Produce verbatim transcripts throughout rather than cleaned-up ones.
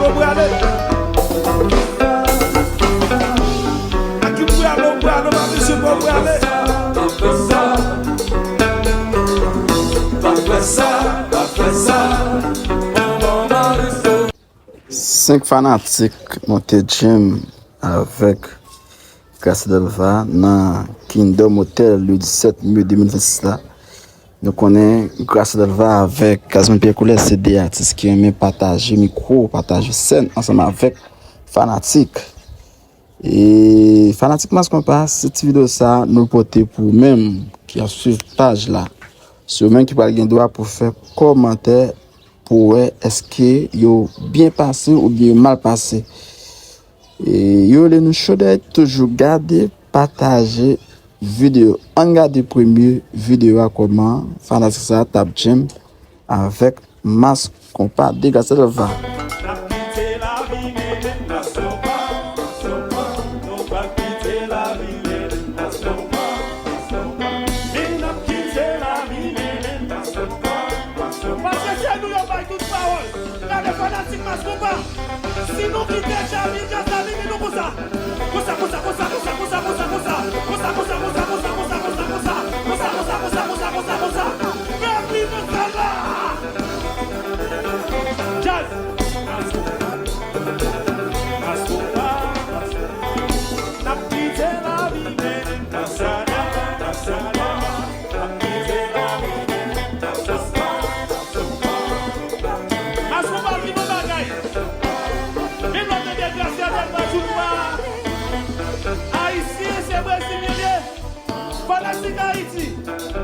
Ou prale. Ak ki prale, ou prale, pa mesye, pa prale. Senk fanatik monte gym avèk Gracia Delva nan Kingdom Hotel le disèt me de mil vennsis la. Nou konnen Gracia Delva avèk Gazman Pierre Couleur se de atis ki renmen pataje mikwo, pataje sèn ansanm avèk fanatik. E fanatik Mass Konpa, se ti videyo sa nou pote pou ou menm ki ap swiv paj la. Se ou menm ki pral gen dwa pou fè kòmantè pou wè èske yo byen pase oubyen yo mal pase. E yo rele nou Chaudèy, toujou gade, pataje videyo. Ann gade premye videyo a kòman fanatik sa t ap gym avèk Mass Konpa de Gracia Delva. Paske se nou yo bay tout pawòl. Gade fanatik Mass Konpa. Si nou kite Jamil Jazz la vini nou konsa. Konsa, konsa, konsa. Konsa, konsa, konsa. Konsa, konsa, konsa. Pèp li nan sal la. Jazz. N ap kite lavi mennen n nan sal la, nan sal la. N ap kite lavi mennen n nan sal la. Mass Konpa vin yon bagay. Men lè w tande Gracia Delva jouk pa ayisyen, se brezilyen l ye. Fanatik Ayiti,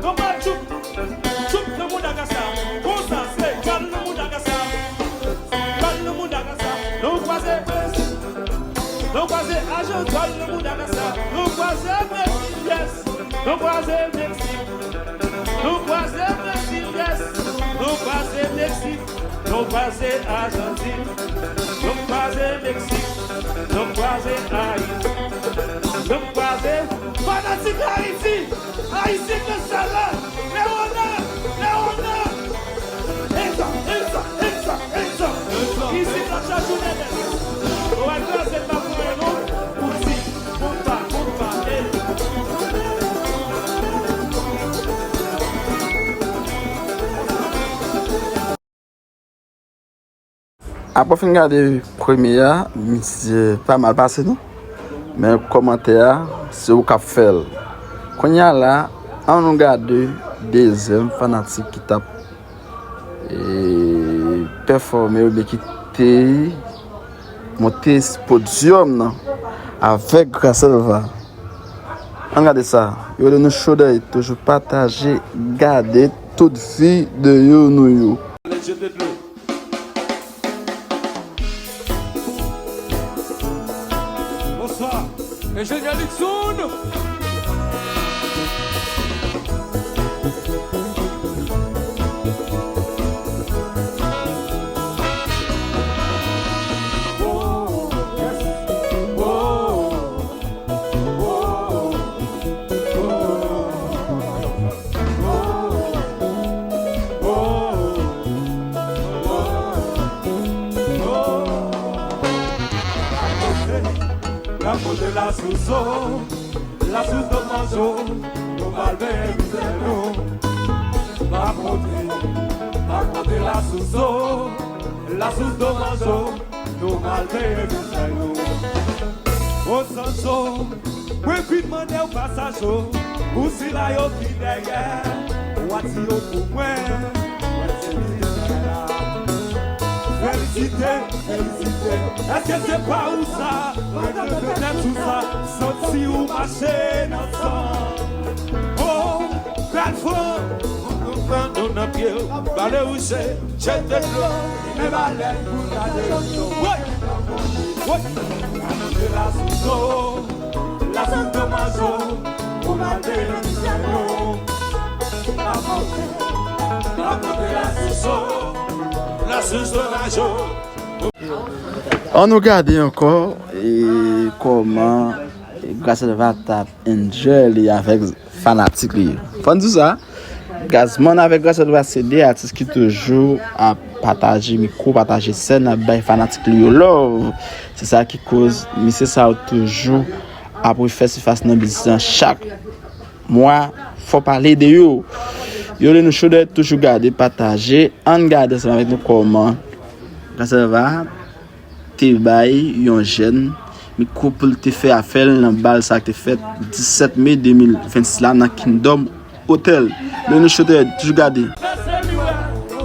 nou pral jouk, jouk nan mouda Gracia. Konsa, se, pral nan mouda Gracia. Pral nan mouda Gracia. Nou kwaze Brezil. Nou kwaze Ajantin, pral nan mouda Gracia. Nou kwaze Brezil, yes. Nou kwaze Meksik. Nou kwaze Brezil, yes. Nou kwaze Meksik. Nou kwaze Ajantin. Nou kwaze Meksik. Nou kwaze Ayiti. Nou kwaze fanatik Ayiti. Ayiti nan sal la. Leona, Leona. Ensa, ensa, ensa, ensa. Isit la chak jounen nèt. Ou wè kraze pa pou mwen non. Ou di, konpa, konpa, ey. Apre w fin gade premye a, misye pa mal pase non. Men kòmantè a, se ou k ap fè l. Kounye a la, ann nou gade dezyèm fanatik ki t ap, e, pèfòme oubyen ki te monte podyòm nan avèk Gracia Delva. Ann gade sa. Yo rele nou Chaudèy, toujou pataje, gade tout videyo nou yo. Bonswa, Enjenyè Luckson. N ap monte lasouso, lasous do manzo, nou pral benyen mizè nou. N ap monte, n ap monte lasouso, lasous do manzo, nou pral benyen mizè nou. O Sanso, mwen vin mande w pasaj o, pou sila yo ki dèyè, w a di yo pou mwen, mwen se lidè la. Felisite, felisite, èske se pa ou sa? Mwen te petèt ou sa, santi ou mache nan san. O, bèl fanm, nou pran nou nan pye w, bale wouche, jete dlo, men balèn pou gade yo. Woy! Woy! Ann monte lasouso, lasous do manzo, pou mande nan mizè yo. N ap monte, n ap monte lasouso, lasous do manzo. Ann nou gade ankò, e, kòman Gracia Delva t ap enjoy li avèk fanatik li yo. Fò n di sa, Gazman avèk Gracia Delva se de atis ki toujou ap pataje mikwo, pataje sèn, ap bay fanatik li yo love. Se sa ki koz mesye sa yo toujou ap refè sifas nan biznis lan chak mwa. Fò pale de yo. Yo, Renou Chaudel toujou gade, pataje. Ann gade ansanm avèk nou kòman Gracia Delva te bay yon jèn mikwo pou l te fè afè l nan bal sa k te fèt disèt me de mil vennsis la nan Kingdom Hotel. Renou Chaudel toujou gade. Fè se li wè,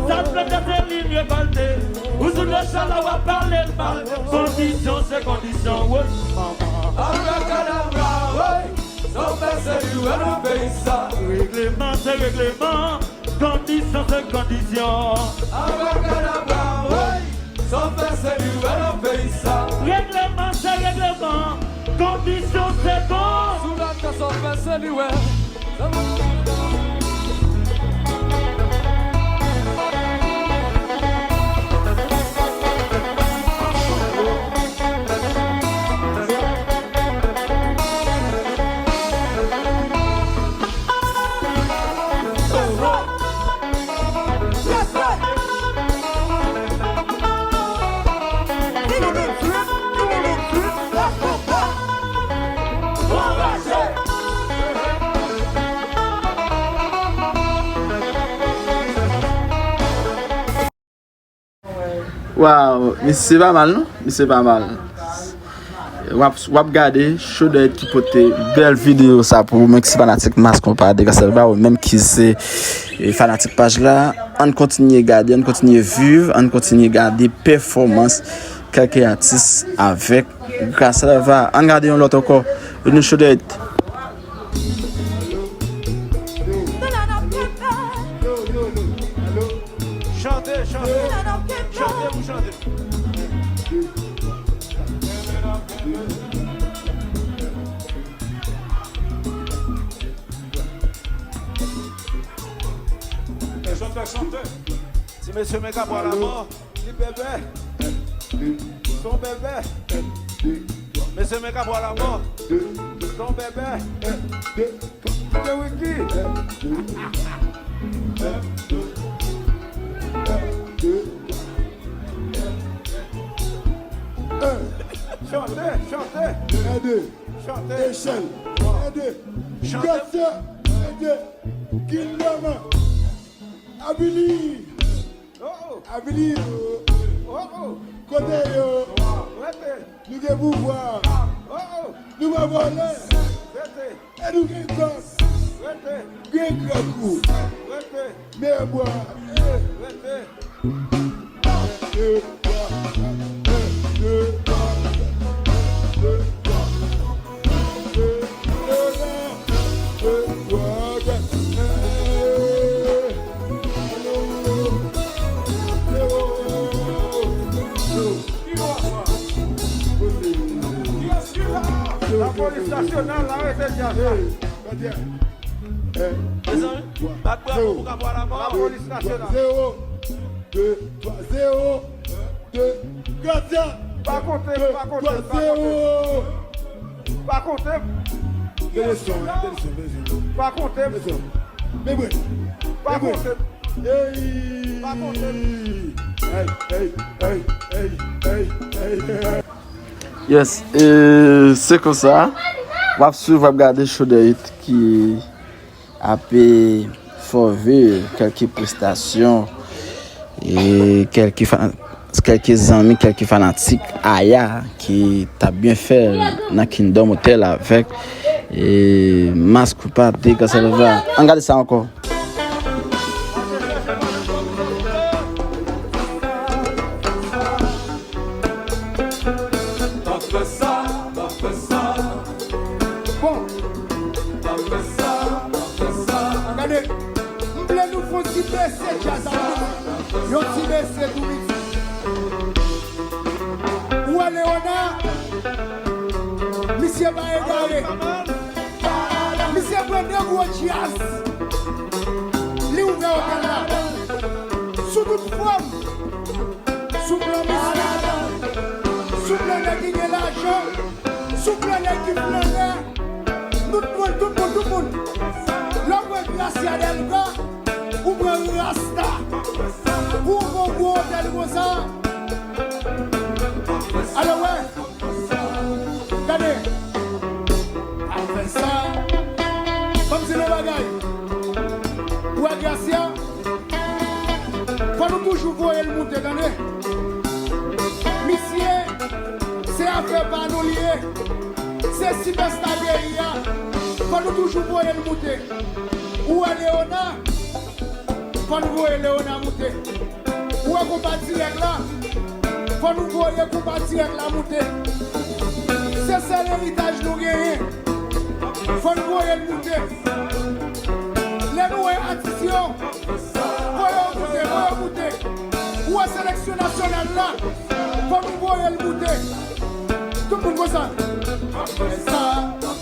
sa fè tèt se li revòlte. Ou sou le chala w ap pale l mal. Kondisyon se kondisyon, wi, manman. Abrakadabra, wi. Sa w fè se li wè nan peyi sa. Regleman se regleman. Kondisyon se kondisyon. Abrakadabra, wi. Sa w fè se li wè nan peyi sa. Regleman se regleman. Kondisyon se kon. Sou la ka sa w fè se li wè. Waw, misye pa mal non, misye pa mal. W ap, w ap gade, Chaudel ki pote bèl videyo sa pou ou menm ki se fanatik Mass Konpa de Gracia Delva, ou menm ki se, e, fanatik paj la. Ann kontinye gade, ann kontinye viv, ann kontinye gade pèfòmans kèlke atis avèk Gracia Delva. Ann gade yon lòt ankò, Renou Chaudel. Chante, chante, chante pou chante. Chante, chante. Ti mesye men ka pran la mò. Li bèbè. Son bèbè. Mesye men ka pran la mò. Son bèbè. Kite Wiki. Chante, chante. Chante. Echèl. Chante. Gratya. Kidnama. Avili. Oh, oh. Avili. Oh, oh. Kote yo? Rete. Nou gen pouvwa. Oh, oh. Nou pa vòlè. Rete. E nou gen kòb. Rete. Gen grangou. Rete. Men bwa. Rete. De, twa, de, twa, de, twa. Lapolis nasyonal arete djaz la. Mezanmi, bat bravo pou Kabwa Lamò. Lapolis nasyonal. Zewo, de, twa, zewo. De, Gratya. Pa konte, pa konte, pa konte. Pa konte. Tele son, tele son, tele son. Pa konte. Tele son. Men mwen. Pa konte. Ey. Pa konte. Ey, ey, ey, ey, ey, ey, ey. Yes, e, se konsa. W ap swiv, w ap gade Chaudel ki ap, e, fè w viv kèlke prestasyon, e, kèlke fa-, kèlke zanmi, kèlke fanatik Aya ki t ap byen fè l nan Kingdom Hotel avèk, e, Mass Konpa de Gracia Delva. Ann gade sa ankò. Bon. Gade, m vle nou fè yon ti bese djaz la. Yon ti bese tou piti. Ou wè Leona, misye pa egare. Misye pran de gwo djaz. Li ouvè otèl la. Sou tout fòm. Sou plan mistik, sou plan nèg ki gen lajan, sou plan nèg ki flannè, tout moun, tout moun, tout moun. Lè w wè Gracia Delva, Rasta. Pou w gon gwo otèl konsa. Alò, wè. Gade. Pa fè sa. Ban m di nou bagay. Ou wè Gracia? Fò nou toujou voye l moute, tande. Misye, se afè pa nou li ye. Se sipèsta peyi a. Fò nou toujou voye l moute. Ou wè Leona? Fò n voye Leona moute. Ou wè konpa dirèk la? Fò nou voye konpa dirèk la moute. Se sèl eritaj nou genyen. Fò n voye l moute. Lè nou wè atis yo, voye yo moute, voye yo moute. Ou wè seleksyon nasyonal la? Fò nou voye l moute. Tout moun konsa. Fè sa,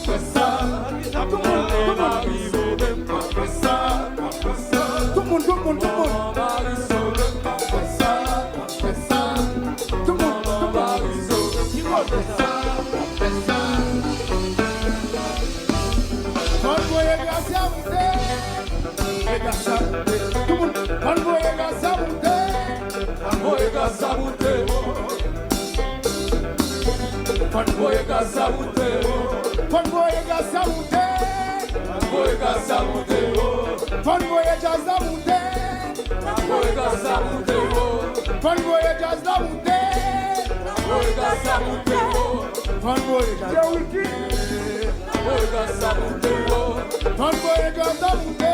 fè sa. Tout moun, tout moun. Tout moun, tout moun, tout moun. Fè sa, fè sa. Tout moun, tout moun. Fè sa, fè sa. Fò n voye Gracia moute. Voye Gracia moute. Tout moun, fò n voye Gracia moute. Fò n voye Gracia moute. Fò n voye Gracia moute. Fò n voye Gracia moute. Fò n voye Gracia moute. Fò n voye djaz la moute. Fò n voye Gracia moute. Fò n voye djaz la moute. Fò n voye Gracia moute. Fò n voye djaz la moute. Fò n voye djaz la moute.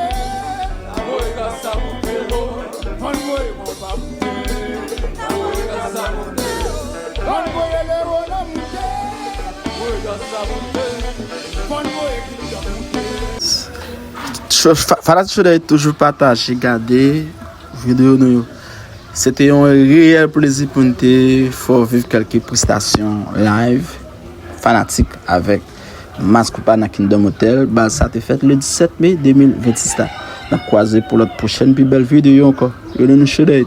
Fò n voye konpa moute. Fò n voye Leona moute. Fò n voye Kilian moute. Cho- fa- Fanatik Cho Dèyè toujou pataje, gade videyo nou yo. Se te yon reyèl plezi pou n te fè w viv kèlke prestasyon live fanatik avèk Mass Koopa nan Kingdom Hotel. Bal sa te fèt le disèt me de mil vennsis la. N ap kwaze pou lòt pwochèn pi bèl videyo ankò. Yo, nou, nou Cho Dèyè.